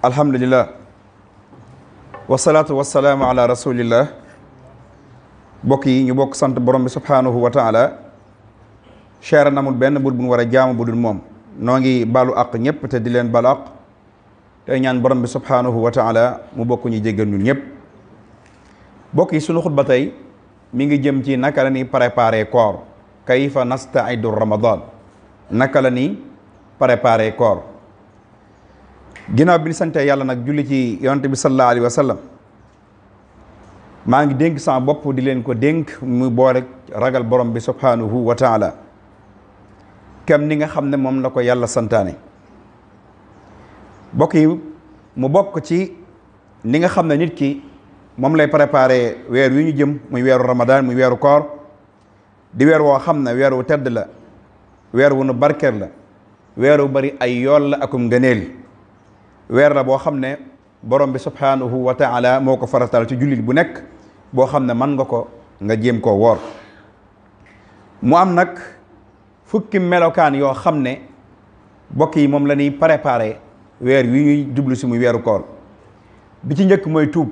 alhamdulillah wasalaatu wasalaamu ala rasulillah bokk yi ñu bokk sant borom bi subhanahu wa taala cheera namul benn bur bu ñu war a jaamu bu dul moom noo ngi balu àq ñëpp te di leen balu àq tey ñaan borom bi subhanahu wa taala mu bokk ñu jéggal ñun ñëpp bokk yi sunu xutba tey mi ngi jëm ci naka la ni préparé koor kayfa nastaidu ramadan naka la ni préparé koor ginnaaw bi ñu sante yàlla nag julli ci yonante bi sallallahu alayhi wa sallam maa ngi dénk sama bopp di leen ko dénk mu boole ragal borom bi subhanahu wa taala kem ni nga xam ne moom la ko yàlla santaane bokk yi mu bokk ci ni nga xam ne nit ki moom lay préparé weer yu ñu jëm muy weeru ramadan muy weeru koor di weer woo xam ne weer wu tedd la weer wu nu barkeer la weer wu bari ay yool la akum ngëneel weer la boo xam ne borom bi subhanahu wa taala moo ko faratal ci jullit bu nekk boo xam ne man nga ko nga jéem koo woor mu am nag fukki melokaan yoo xam ne bokk yi moom la ñuy préparé weer wi ñuy jublu si muy weeru koor bi ci njëkk mooy tuub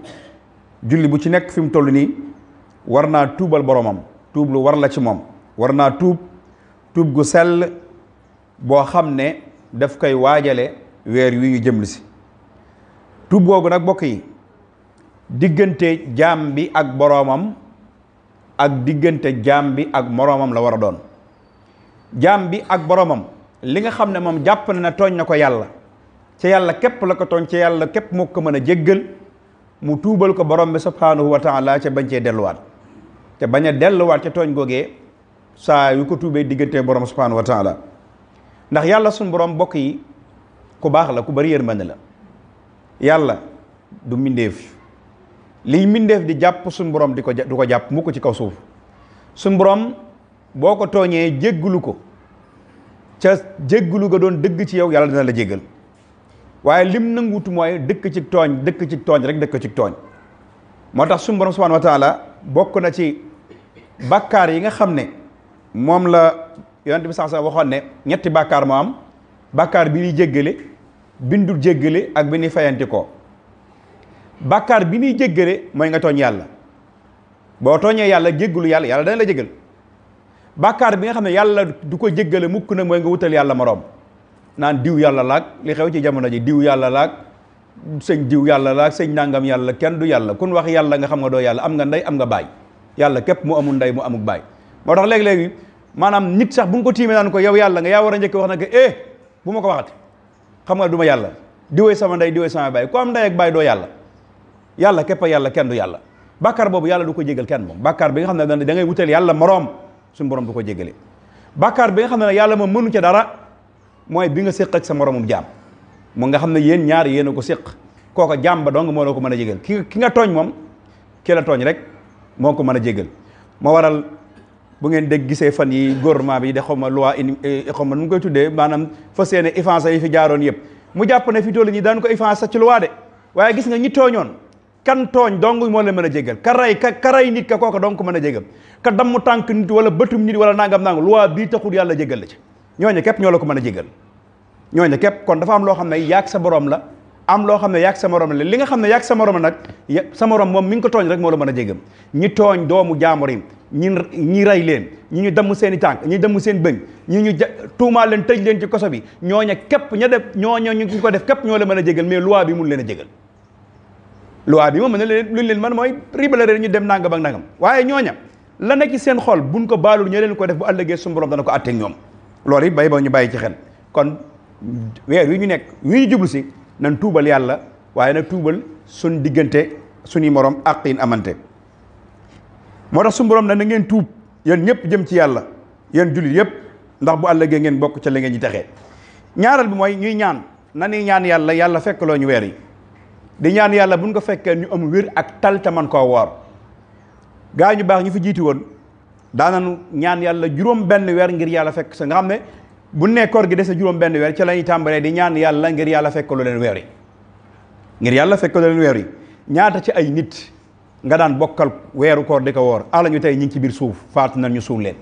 julli bu ci nekk fi mu toll nii war naa tuubal boromam tuub lu war la ci moom war naa tuub gu sell boo xam ne daf koy waajale weer wi ñu jëm si tuub googu nag bokk yi diggante jaam bi ak boroomam ak diggante jaam bi ak moroomam la war a doon jaam bi ak boroomam li nga xam ne moom jàpp na ne tooñ na ko yàlla ca yàlla képp la ko tooñ ca yàlla képp moo ko mën a jéggal mu tuubal ko borom bi subhanahu wa taala ca bañ cee delluwaat te bañ a delluwaat ca tooñ googee saa yu ko tuubee diggante borom subhanahu wa taala ndax yàlla suñ borom bokk yi ku baax la ku bari yërmande la yàlla du mbindeef liy mbindeef di jàpp suñ borom du ko jàpp mu ko ci kaw suuf suñ borom boo ko tooñee jéggalu ko ca jéggalu ga doon dëgg ci yow yàlla dina la jéggal waaye lim nangutu mooy dëkk ci tooñ rek dëkk ci tooñ moo tax suñ borom subhanahu wa taala bokk na ci bàkkaar yi nga xam ne moom la yonent bi sax waxoon ne ñetti bàkkaar moo am bàkkaar bi ñuy jéggale bindul jéggale ak bi ñuy fayanti ko bàkkaar bi ñuy jéggale mooy nga tooñ yàlla boo tooñee yàlla jéggalu yàlla dana la jéggal bàkkaar bi nga xam ne yàlla du ko jéggale mukk nag mooy nga wutal yàlla moroom naan diw yàlla laag li xew ci jamono ji diw yàlla laag sëñ diw yàlla laag sëñ nangam yàlla kenn du yàlla kun wax yàlla nga xam nga doo yàlla am nga ndey am nga baay yàlla képp mu amul ndey mu amul baay moo tax léegi-léegi maanaam nit sax bu nga ko tiimee naan ko yow yàlla nga yaa war a njëkk wax na ko bu ma ko waxati xam nga du ma yàlla diwee sama ndey diwee sama baay ku am ndey ak baay doo yàlla képp a yàlla kenn du yàlla bàkkaar boobu yàlla du ko jégal kenn moom bàkkaar bi nga xam ne da ngay wutal yàlla moroom suñu borom du ko jégalee bàkkaar bi nga xam ne yàlla moom mënu ca dara mooy bi nga séq ak sa moromum jaam mu nga xam ne yéen ñaar yéen a ko séq kooko jaam ba dong moo la ko mën a jégal ki nga tooñ moom ki la tooñ rek moo ko mën a jégal moo waral bu ngeen dégg gisee fan yi gouvernement bi de xaw ma loi xaw ma nu mu koy tuddee maanaam fas yéene effacé yi fi jaaroon yëpp mu jàpp ne fi toll ñi daan ko effacé ci loi de waaye gis nga ñi tooñoon kan tooñ dong moo leen mën a jégal ka ray nit ka kooka dong ko mën a jégal ka damm tànk nit wala bëtum nit wala nangam loi bii taxul yàlla jégal la ci ñooñu képp ñoo la ko mën a jégal ñooñu képp kon dafa am loo xam ne yaag sa borom la am loo xam ne yaag sa morom la li nga xam ne yaag sa morom nag sa morom moom mi ngi ko tooñ rek moo la mën a jégal ñi tooñ doomu jaamur yi ñi rey leen ñi damm seen i tànk ñi damm seen bëñ ñu tuumaal leen tëj leen ci koso bi ñooña képp ña def ñooña ñu ko def képp ñoo la mën a jégal mais loi bi mun leen a jégal loi bi moom mën na leen luñ leen man mooy ribala ñu dem nangam ak nangam waaye ñooña la nekk ci seen xol buñ ko baalul ñoo leen ko def bu àllëgee suñu borom dana ko àtteeg ñoom loolu it bay ba ñu bàyyi ci xel kon weer wi ñu nekk wi ñu jublu si nan tuubal yàlla waaye nag tuubal suñ diggante suñuy morom ak yin amante moo tax suñu borom na ngeen tuub yéen ñëpp jëm ci yàlla yéen jullit yëpp ndax bu àllëgee ngeen bokk ca la ngeen ñi texee ñaareel bi mooy ñuy ñaan na ñuy ñaan yàlla fekk loo ñu weer yi di ñaan yàlla buñ ko fekkee ñu am wér ak tal te man koo woor gaa ñu baax ñu fi jiiti woon daanañu ñaan yàlla juróom benn weer ngir yàlla fekk sa nga xam ne bu nee koor gi dese juróom benn weer ca la ñuy tàmbalee di ñaan yàlla ngir yàlla fekk lu leen weer yi ngir yàlla fekk lu leen weer yi ñaata ci ay nit nga daan bokkal weeru koor di ko woor ala ñu tey ñu ngi ci biir suuf faatu nañ ñu suul leen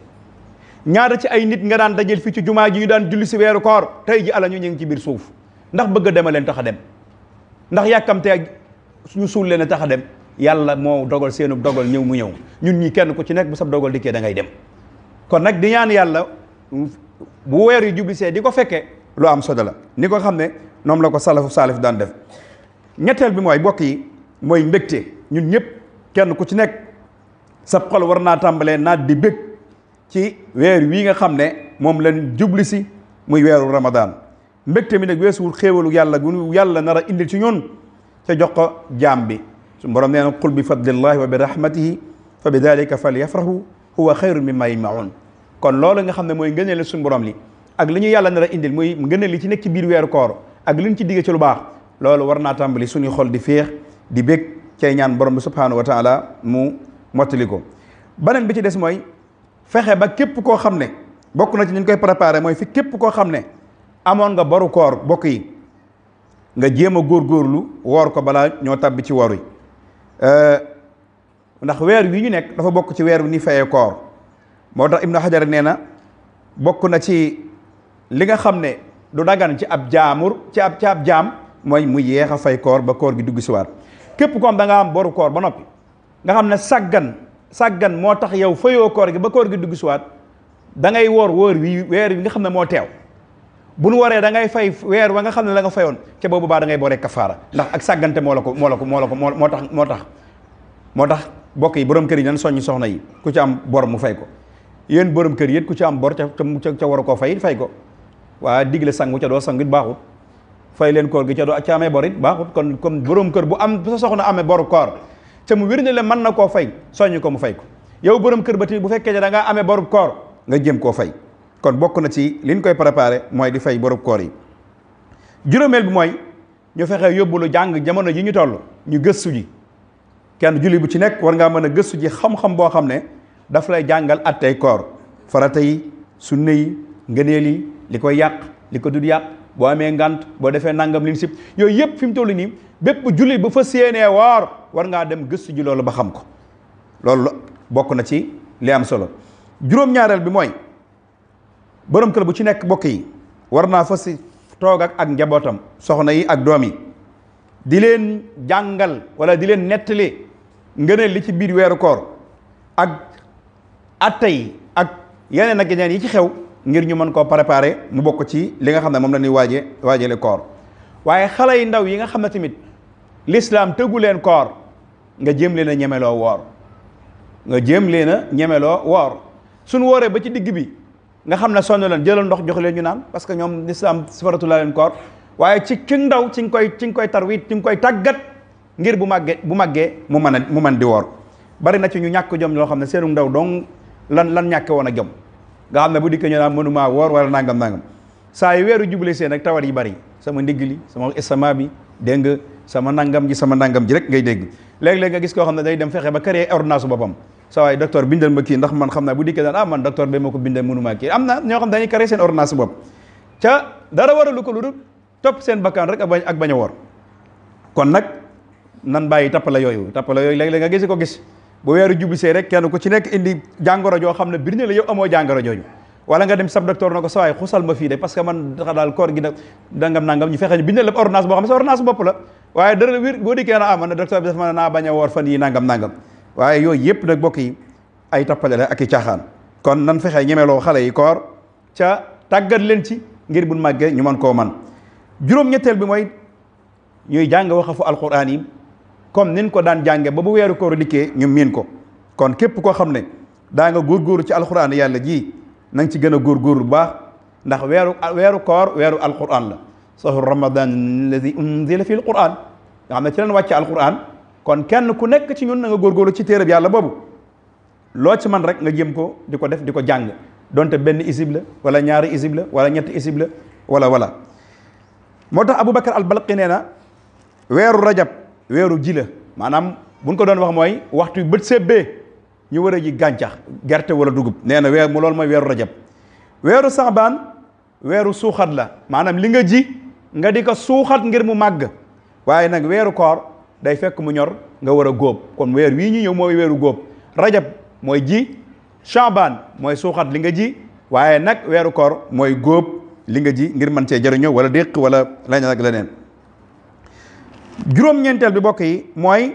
ñaata ci ay nit nga daan dajel fii ci jumaa ji ñu daan julli si weeru koor tey ji ala ñu ngi ci biir suuf ndax bëgg a dema leen tax a dem ndax yàkkamtee ñu suul leen a tax a dem, yàlla moo dogal seenu dogal ñëw mu ñëw. ñun ñi kenn ku ci nekk bu sab dogal dikkee da ngay dem. kon nag di ñaan yàlla bu weer yu jublisee di ko fekkee lu am solo la, ni ko xam ne noonu la ko salafu saalif daan def. ñetteel bi mooy bokk yi mooy mbégte. ñun ñëpp kenn ku ci nekk sab xol war naa tàmbalee naat di bég ci weer wii nga xam ne moom lañ jubli si muy weeru Ramadan. mbégte mi nag weesuwul xéewalu yàlla gu yàlla nar a indil ci ñun te jox ko jaam bi. su borom nee na qul bi fadlillahi wa bi rahmatihi fa bi dalika falyafrahu huwa xayrun mimma yajmaun. kon loolu nga xam ne mooy ngëneel suñu borom li ak li ñu yàlla nar a indil muy ngëneel li ci nekk ci biir weeru koor ak li ñu ci digge ci lu baax, loolu war naa tàmbali suñuy xol di féex di bég cay ñaan borom bi subhanahu wa taala mu mottali ko. beneen bi ci des mooy fexe ba képp koo xam ne bokk na ci ñu koy préparé mooy fi képp koo xam ne amoon nga boru koor bokk yi nga jéem a góorgóorlu woor ko balaa ñoo tabbi ci woor yi. ndax weer wi ñu nekk dafa bokk ci weer wi ni fayee koor. moo tax Ibnu Hajar nee na bokk na ci li nga xam ne du dagan ci ab jaam mooy mu yeex a fay koor ba koor gi dugg si waat. képp ko am da nga am boru koor ba noppi nga xam ne sàggan moo tax yow fayoo koor gi ba koor gi dugg si waat, da ngay woor weer wi nga xam ne moo teew. bu nu waree da ngay fay weer wa nga xam ne la nga fayoon ca boobu baa da ngay booree kafaara, ndax ak sàggante moo tax bokk yi borom kër yi nan soññ soxna yi ku ci am bor mu fay ko. yéen borom kër yi ku ci am bor ca war a koo fay ko. waa digle sangu ca doo sangu it baaxut, fay leen koor gi ca doo ca amee bor it baaxut. kon comme borom kër bu sa soxna amee boru koor ca mu wér ne le mën na koo fay, soññ ko mu fay ko. yow borom kër ba tamit bu fekkee ne da ngaa amee boru koor nga jéem koo fay. kon bokk na ci liñ koy préparé mooy di fay borom koor yi. juróomeel bi mooy ñu fexe yóbbu lu jàng jamono ji ñu toll ñu gëstu ji. kenn julli bu ci nekk war ngaa mën a gëstu ji xam-xam boo xam ne daf lay jàngal attey koor, farata yi, sunna yi, ngëneel yi, li koy yàq, li ko dul yàq, boo amee ngant, boo defee nangam liñ sib, yooyu yëpp fi mu toll nii bépp julli bu fa séenee woor war ngaa dem gëstu ji loolu ba xam ko. loolu bokk na ci li am solo. juróom-ñaareel bi mooy borom kër bu ci nekk bokk yi war naa fa si toog ak njabootam, soxna yi ak doom yi, di leen jàngal wala di leen nettali ngëneel li ci biir weeru koor ak atte yi ak yeneen ak yeneen yi ci xew ngir ñu mën koo préparer mu bokk ci li nga xam ne moom la ñuy waajale koor. waaye xale yi ndaw yi nga xam ne tamit l'islam tëggu leen koor nga jéem leen a ñemeloo woor suñu wooree ba ci digg bi nga xam ne sonn leen jëlal ndox jox leen ñu naan, parce que ñoom l'islam faratu la leen koor. waaye ci ndaw ci nga koy tarwit ci nga koy tàggat ngir bu màggee mu mën di woor. bari na ci ñu ñàkk jom loo xam ne seenu ndaw dong lan ñàkke woon a jom nga xam ne bu dikkee ñu naan mënumaa woor wala nangam saa yu weeru jubale seen ak tawat yi bari, sama ndigg li, sama estomac bi, dégg nga sama nangam ji rek ngay dégg. léeg-léeg nga gis koo xam ne day dem fexe ba créer ordonnance boppam, sa waay docteur bindal ma kii ndax man xam naa bu dikkee daan man docteur ba ma ko bindal mënumaa kii. am na ñoo xam dañuy créer seen ordonnance bopp ca dara waralu ko lu dul topp seen bakkaan rek ak bañ a woor. kon nag nan bàyyi tappale yooyu léeg-léeg nga gis bu weeru jublisee rek kenn ku ci nekk indi jàngoro joo xam ne bir ne la yow amoo jàngoro jooju, wala nga dem sab docteur na ko sa waay xusal ma fii de parce que man daal koor gi dangam nangam ñu fexe ñu bindal la ordonnance boo xam ne sa ordonnance bopp la, waaye dara wir boo dikkee na man docteur bi dafa ma naa bañ a woor fan yi nangam waaye yooyu yëpp nag bokk yi ay tappale la ak i caaxaan. kon nan fexe ñemeloo xale yi koor ca tàggat leen ci ngir buñ màggee ñu mën koo man. juróom-ñetteel bi mooy ñuy jàng waxafu alquran yi comme nin ko daan jànge ba bu weeru koor dikkee ñu miin ko. kon képp koo xam ne daa nga góorgóorlu ci alquran yàlla ji na nga ci gën a góorgóorlu bu baax, ndax weeru koor weeru alquran la. sahru ramadan alladi unzila fi alquran nga xam ne ci leen wàcce alquran. kon kenn ku nekk ci ñun na nga góorgóorlu ci téereb yàlla boobu, loo ci man rek nga jéem ko di ko def di ko jàng, donte benn isib la wala ñaari isib la wala ñetti isib la wala moo tax Aboubacar al-Balqi nee na weeru rajab weeru ji la, maanaam buñ ko doon wax mooy waxtu bët sebbee ñu war a ji gàncax gerte wala dugub. nee na loolu mooy weeru rajab. weeru saabaan weeru suuxat la, maanaam li nga ji nga di ko suuxat ngir mu màgg. waaye nag weeru koor day fekk mu ñor nga war a góob. kon weer wii ñu ñëw mooy weeru góob. rajab mooy ji, saabaan mooy suuxat li nga ji, waaye nag weeru koor mooy góob li nga ji ngir mën cee jëriñoo wala déq wala leneen ak leneen. juróom-ñeenteel bi bokk yi mooy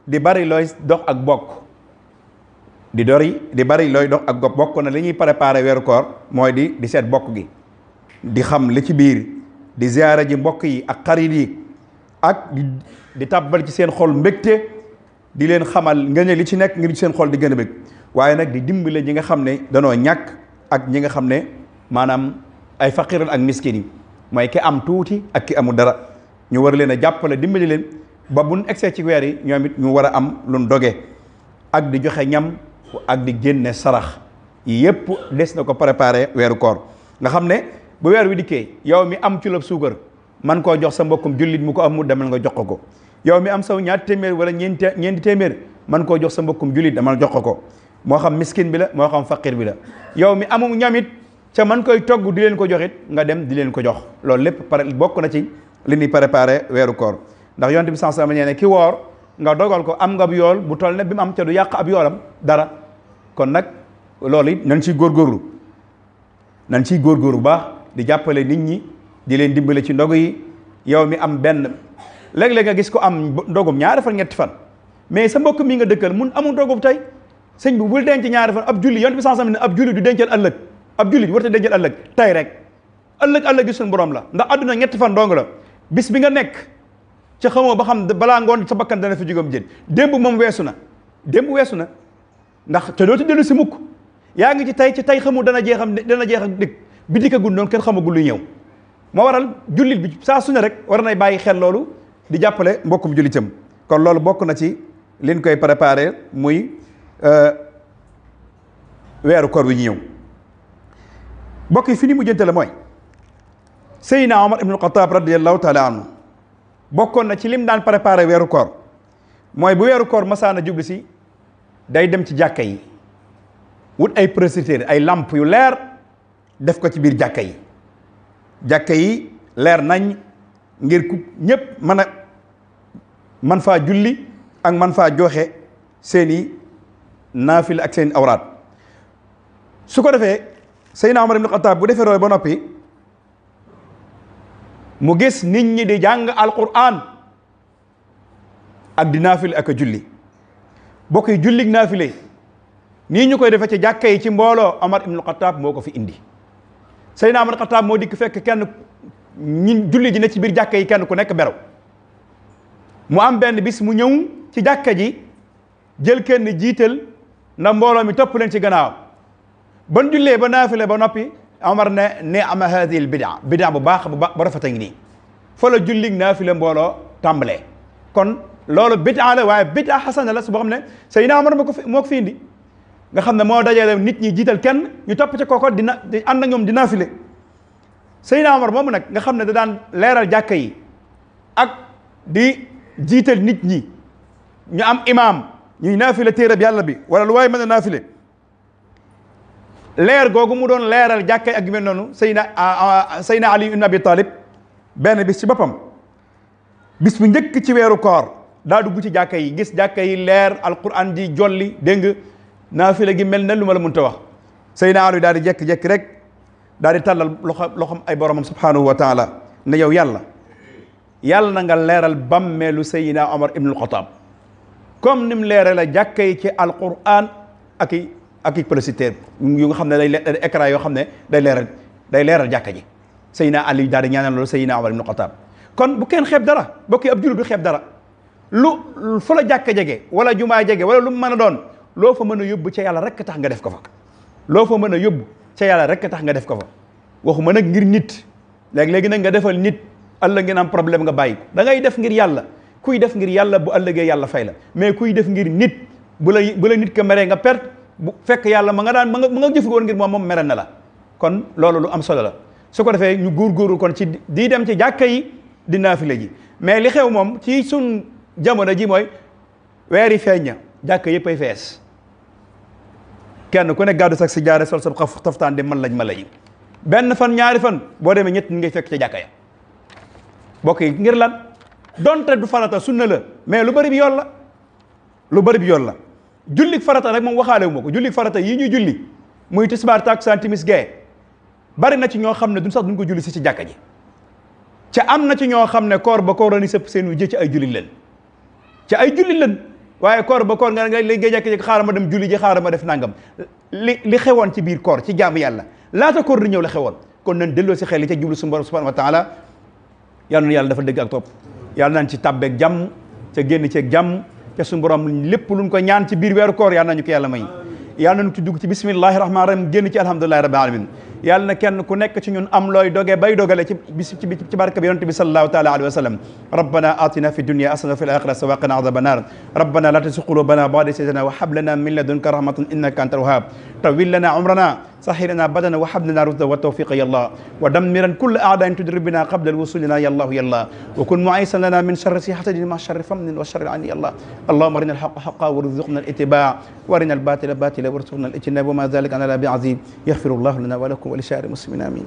di bari looy dox ak bokk di bari looy dox ak bokk na li ñuy préparé weeru koor mooy di seet bokk gi, di xam li ci biir, di ziyaara ji mbokk yi ak xarit yi, ak di tàbbal ci seen xol mbégte, di leen xamal nga ne li ci nekk ngir seen xol di gën a bég. waaye nag di dimbale ñi nga xam ne danoo ñàkk ak ñi nga xam ne maanaam ay faqiran ak miskin yi, mooy ki am tuuti ak ki amul dara. ñu war leen a jàppale dimbali leen ba buñ egsee ci weer yi ñoom it ñu war a am luñ doge, ak di joxe ñam ak di génne sarax yi yépp des na ko préparé weeru koor. nga xam ne bu weer wi dikkee yow mi am ci la suukar man koo jox sa mbokkum jullit mu ko amul demal nga jox ko. yow mi am saw ñaar téeméer wala ñeenti téeméer man koo jox sa mbokkum jullit demal jox ko, moo xam miskin bi la moo xam faqir bi la. yow mi amul ñamit ca man koy togg di leen ko joxit nga dem di leen ko jox. loolu lépp bokk na ci li ñuy préparé weeru koor, ndax yonent bi sallallahu alayhi wasallam nee ne ki woor nga dogal ko am nga yool bu toll ne bi mu am ca du yàq ab yoolam dara. kon nag loolu it nañ ciy góorgóorlu bu baax di jàppale nit ñi, di leen dimbale ci ndogu yi. yow mi am benn léeg-léeg nga gis ko am ndogum ñaari fan ñetti fan, mais sa mbokk mi nga dëkkal mun amul ndogum tey. sëñ bi bul denc ñaari fan. ab julli yonent bi sallallahu alayhi wasallam ne ab julli du dencal ëllëg, ab julli warta dencal ëllëg tey rek. ëllëg gi suñu borom la, ndax àdduna ñetti fan dong la. bis bi nga nekk ca xamoo ba xam balaa ngoon sa bakkan dana fi jógam jën. démb moom weesu na ndax te dootu dellu si mukk. yaa ngi ci tey xamul dana jeex ak dëkk bi dikkagul noonu kenn xamagul luy ñëw. moo waral jullit bi saa su ne rek war nay bàyyi xel loolu di jàppale mbokkum jullitam. kon loolu bokk na ci liñ koy préparé muy weeru koor wi ñu ñëw. mbokk yi fi ni mujjante la mooy Seydina Omar ibnul Xataab radiyallahu taala anhu bokkoon na ci lim daan préparé weeru koor mooy bu weeru koor masaana jubli si day dem ci jàkka yi wut ay projecteurs ay lamp yu leer def ko ci biir jàkka yi leer nañ ngir ku ñépp man faa julli ak man faa joxe seeni naafila ak seen awraat. su ko defee Seydina Omar ibn Khattab bu defee loolu ba noppi mu gis nit ñi di jàng alquran ak di naafile ak a julli. bokk yi jullig naafile nii ñu koy defee ci jàkka yi ci mbooloo Omar ibn Khattab moo ko fi indi. Seydina Omar Khattab moo dikk fekk kenn ñun julli ji ne ci biir jàkka yi kenn ku nekk beru mu am benn bis mu ñëw ci jàkka ji jël kenn jiital na mbooloo mi topp leen ci gannaaw ban jullee ba naafile ba noppi Omar ne ni'ma hadhihi al bid'a bu baax bu rafet a ngi nii fa la jullig naafile mbooloo tàmbalee. kon loolu bid'a la waaye bid'a xasana la su boo xam ne Seydina Omar moo ko fi indi nga xam ne moo dajale nit ñi jiital kenn ñu topp ci kooko di ànd ak ñoom di naafile. Seydina Omar moomu nag nga xam ne da daan leeral jàkka yi ak di jiital nit ñi ñu am imaam ñuy naafile téereb yàlla bi wala lu waaye mën a naafile leer googu mu doon leeral jàkka yi ak yu mel noonu Seydina Ali ibn Abi Talib benn bis ci boppam bis bu njëkk ci weeru koor daa dugg ci jàkka yi gis jàkka yi leer alquran di jolli dégg nga naafile gi mel na lu ma la mënta wax Seydina Ali daal di jekki-jekki rek daal di tàllal loxom ay boromam subhanahu wa taala ne yow yàlla na nga leeral bàmmeelu Seydina Omar ibn al-Khattab comme ni mu leeral jàkka yi ci alquran ak i projecteur yu nga xam ne day écran yoo xam ne day leeral jàkka ji. Seydina Ali daal di ñaanal loolu Seydina Omar ibn al-Khattab kon bu kenn xeeb dara bokki ab jullit du xeeb dara lu fa la jàkka jege wala jumaa jege wala lu mu mën a doon loo fa mën a yóbbu ca yàlla rek tax nga def ko fa loo fa mën a yóbbu ca yàlla rek tax nga def ko fa waxuma nag ngir nit léegi nag nga defal nit ëllëg ngeen am problème nga bàyyi ko da ngay def ngir yàlla kuy def ngir yàlla bu ëllëgee yàlla fay la mais kuy def ngir nit bu la nit ka meree nga perte bu fekk yàlla ma nga jëf woon ngir moom mere na la kon loolu lu am solo la su ko defee ñu góorgóorlu kon ci di dem ci jàkka yi di naafile ji mais li xew moom ci sun jamono ji mooy weer yi feeñ na jàkka yëpp ay fees kenn ku ne gàddu sax si jaare sol sa xaftaan di man lañ benn fan ñaari fan boo demee ñett ñi ngay fekk ca jàkka ya bokk yi ngir lan donte du farata sunna la mais lu bëri bi yoon la jullik farata rek moom waxaale wu ma ko jullik farata yi ñuy julli muy tisbaar takkusaan timis gee bari na ci ñoo xam ne duñ ko julli si ci jàkka ji ca am na ci ñoo xam ne koor ba koor la ni sëpp seen wu jë ci ay jullit leen ci ay jullit leen waaye koor ba koor nga jekk-jekk xaaral ma dem julli ji xaaral ma def nangam li xewoon ci biir koor ci jaamu yàlla laata koor di ñëw la xewoon kon nañ delloo si xel yi ca jublu suñu borom subhanahu wa taala yàlla na yàlla dafa dëgg ak topp yàlla nañ ci tàbbeeg jàmm ca génn ceeg jàmm ca suñu borom lépp luñ ko ñaan ci biir weeru koor yàlla nañu ko yàlla may yàlla nañu ci dugg ci bismillahi rahmaani rahim génn ci alhamdulillahi rabbil alamin yàlla na kenn ku nekk ci ñun am looy doge bay dogale ci barke bi yonent bi sallallahu taala alayhi wa sallam rabbana atina fi dunya hasanatan wa fil akhirati wa qina adhaban nar rabbana la tuzigh qulubana ba'da idh hadaytana wa hab lana min ladunka rahmatan innaka antal wahhab tawil lana umrana sahhil lana badana wa hab lana rushdan wa tawfiqa ya Allah wa dammiran kull a'da'in tudrib bina qabla al-wusul lana ya Allah ya Allah wa kun mu'isan lana min sharri hasadin ma sharri famnin wa sharri 'ainin ya Allah اللهم ارنا الحق حقا وارزقنا الاتباع وارنا الباطل باطلا وارزقنا الاجتناب وما ذلك على الله بعزيز يغفر الله لنا ولكم ولسائر المسلمين امين